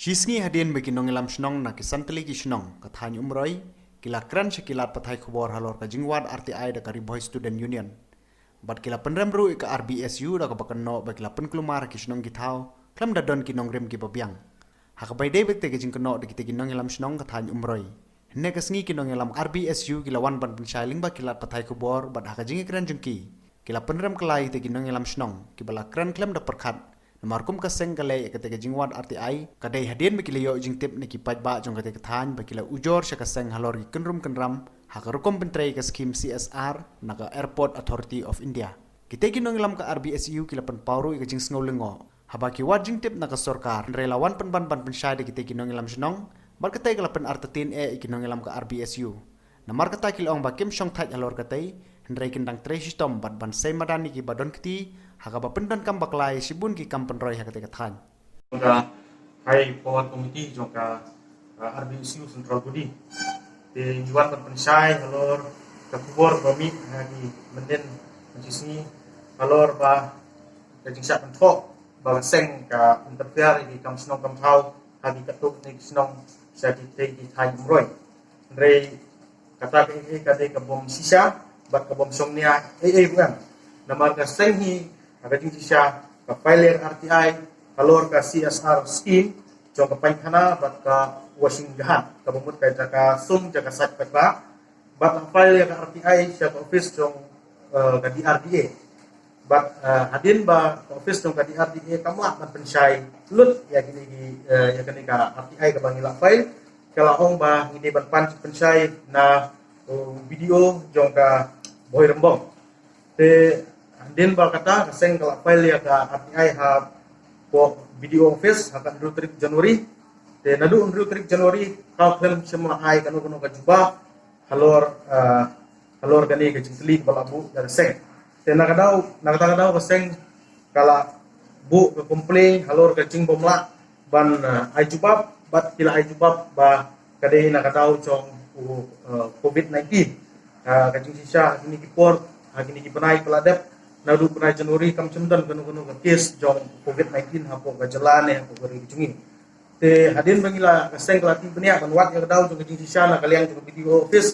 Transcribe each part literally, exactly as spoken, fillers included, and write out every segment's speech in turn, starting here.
Ki sngi hadien ba ki nongïalam shnong na ki san tylli ki shnong ka thaiñ Umroi ki la kren sha ki lad pathai khubor halor ka jingwad R T I da ka Ri Bhoi Student Union. Bad ki la pynrem ruh ïa ka R B S U da kaba kynnoh ba ki la pynkulmar ha ki shnong ki thaw khlem da don ki nongrim kiba biang. Ha kaba ïadei bad katei ka jingkynnoh da kitei ki nongïalam shnong ka thaiñ Umroi, hynne ka sngi ki nongïalam R B S U ki la wan ban pynshai lyngba ki lad pathai khubor bad ha ka jingïakren jong ki, ki la pynrem kylla ïa kitei ki nongïalam shnong kiba la kren khlem da pyrkhat. Namar kum ka seng ka leh ïa katei ka jingwad R T I ka dei hadien ba ki la ïoh jingtip na ki paidbah jong katei ka thaiñ ba ki la ujor sha ka seng halor ki kynrum kynram ha ka rukom pyntrei ka skhim C S R na ka Airport Authority of India. Kitei ki nongïalam ka R B S U ki la pynpaw ruh ïa ka jingsngew lyngngoh haba ki wad jingtip na ka sorkar, hynrei la wan pynban ban pynshai da kitei ki nongïalam shnong bad katei ka la pynartatien eh ïa ki nongïalam ka R B S U. Namar kata ki la ong ba kim shong thait halor katei, hynrei kin dang trei shitom bad ban sei madan ïa kiba don kti ha kaba pyndonkam bakla ïa shibun ki kam pynroi ha katei ka thaiñ. Ka High Power Committee jong ka, uh, R B S U Central Body. Te ngi wan ban pynshai halor ka khubor ba mih ha ki mynnin mynshisngi halor ba ka jingshah kynthoh ba ka seng ka interfere ïa ki kam shnong kam thaw ha ki katto katne ki shnong sha ki tei ki thaiñ Umroi. Hynrei kata kaei kaei ka dei ka bym shisha bad ka bym shongnia ei ei ruh em. Namar ka seng hi ha ka jingshisha ka file ïa ka R T I halor ka C S R scheme jong ka painkhana bad ka washing ghar kaba mut ka jaka sum jaka sait paidbah. Bad la file ïa ka R T I sha ka office jong, eh, ka D R D A. Bad, eh, hadien ba ka office jong ka D R D A kam lah ban pynshai lut ïa kine ki, eh, ïa kane ka R T I kaba ngi la file, ka la ong ba ngi dei ban pan pynshai na, uh, B D O jong ka Bhoirymbong. Te hadien ba kata ka seng ka la file ïa ka R T I hapoh B D O office ha ka hynriew tarik January. Te naduh hynriew tarik January ka khlem shym la ai kano kano ka jubab halor, ah, halor kane ka jingkylli kaba la buh da ka seng. Te na ka daw, na kata ka daw ka seng ka la buh ka complain halor ka jingbymlah ban, ah, ai jubab, bad ki la ai jubab ba ka dei na ka daw jong u, ah, covid nineteen. Ah, ka jingshisha ha kine ki por, ha kine ki bnai ba la dep, naduh bnai January kam shym don kano kano ka case jong covid nineteen hapoh ka jylla ne hapoh ka ri ka jong ngi. Te hadien ba ngi la, ka seng ka la tip bniah ban wad ïa ka daw jong ka jingshisha na ka liang jong ka B D O office.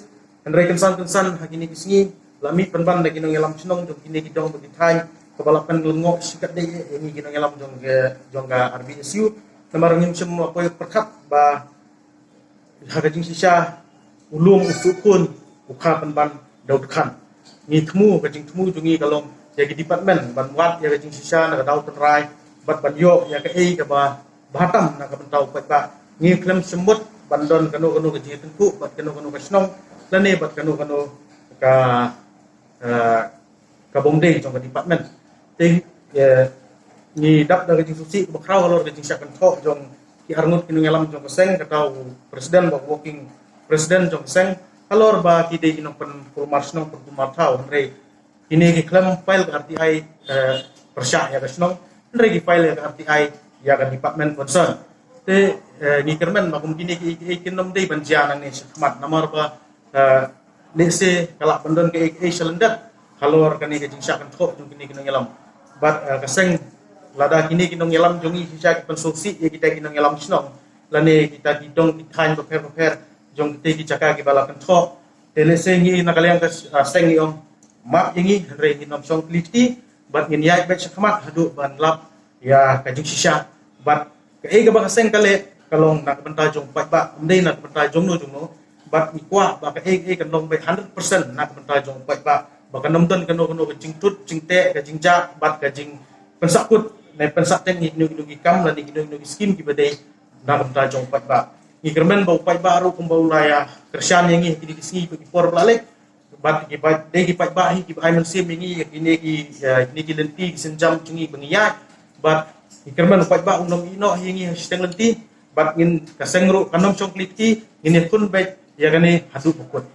Hynrei kynsan kynsan ha kine ki sngi la mih pynban da ki nongïalam shnong jong kine ki dong bad ki thaiñ kaba la pynlyngngoh shikatdei ïa ngi ki nongïalam jong ka, jong ka R B S U. Namar ngim shym la poi pyrkhat ba ha ka jingshisha u lum u sukhun u kha pynban da u dkhan. Ngi thmu, ka jingthmu jong ngi ka long ïa ki department ban wad ïa ka jingshisha na ka daw tynrai bad ban ïoh ïa kaei kaba bha tam na ka bynta u paidbah. Ngi khlem shym mut ban don kano kano ka jingïatyngkhuh bad kano kano ka shnong lane bad kano kano ka, eh, ka bym dei jong ka department. Te, eh, ngi dap da ka jingsngewsih kaba khraw halor ka jingshah kynthoh jong ki arngut ki nongïalam jong ka seng, kata u president bad working president jong ka seng, halor ba ki dei ki nongpynkulmar shnong pynkulmar thaw, hynrei kine ki khlem file ka R T I, eh, pyrshah ïa ka shnong, hynrei ki file ïa ka R T I ïa ka department concern. Te, eh, ngi kyrmen ba kum kine ki, ki, kin ym dei ban jia nangne shakhmat namar ba, eh, lehse ka lah ban don kaei kaei sha lyndet halor kane ka jingshah kynthoh jong kine ki nongïalam. Bad, eh, ka seng, lada kine ki nongïalam jong ngi shisha ki pynsngewsih ïa kita ki nongïalam shnong lane kita ki dong ki thaiñ bapher bapher jong kita ki jaka kiba la kynthoh, te lehse ngi na ka liang ka, eh, seng ngi ong map ïa ngi, hynrei ngin ym shong kli kti bad ngin ïaid beit shakhmat haduh ban lap ïa ka jingshisha. Bad kaei kaba ka seng ka leh ka long na ka bynta jong u paidbah, ym dei na ka bynta jongno jongno. Bad ngi kwah ba kaei kaei kan long beit hundred percent na ka bynta jong u paidbah, ba kan ym don kano kano ka jingtut jingteh, ka jingjah bad ka jingpynsahkut ne pynsah teng ïa kino kino ki kam lane kino kino ki skim kiba dei na ka bynta jong u paidbah. Ngi kyrmen ba u paidbah ruh kumba u la ïa kyrshan ïa ngi ha kine ki sngi bad ki por ba la leit. Bad ki paid, dei ki paidbah hi kiba ai mynsiem ïa ngi ïa kine ki, ïa kine ki lynti ki sienjam jong ngi ba ngi ïaid. Bad ngi kyrmen u paidbah un ym ïehnoh ïa ngi ha shiteng lynti. Bad ngin, ka seng ruh kan ym shong kli kti, ngin ïakhun beit ïa kane haduh ba kut.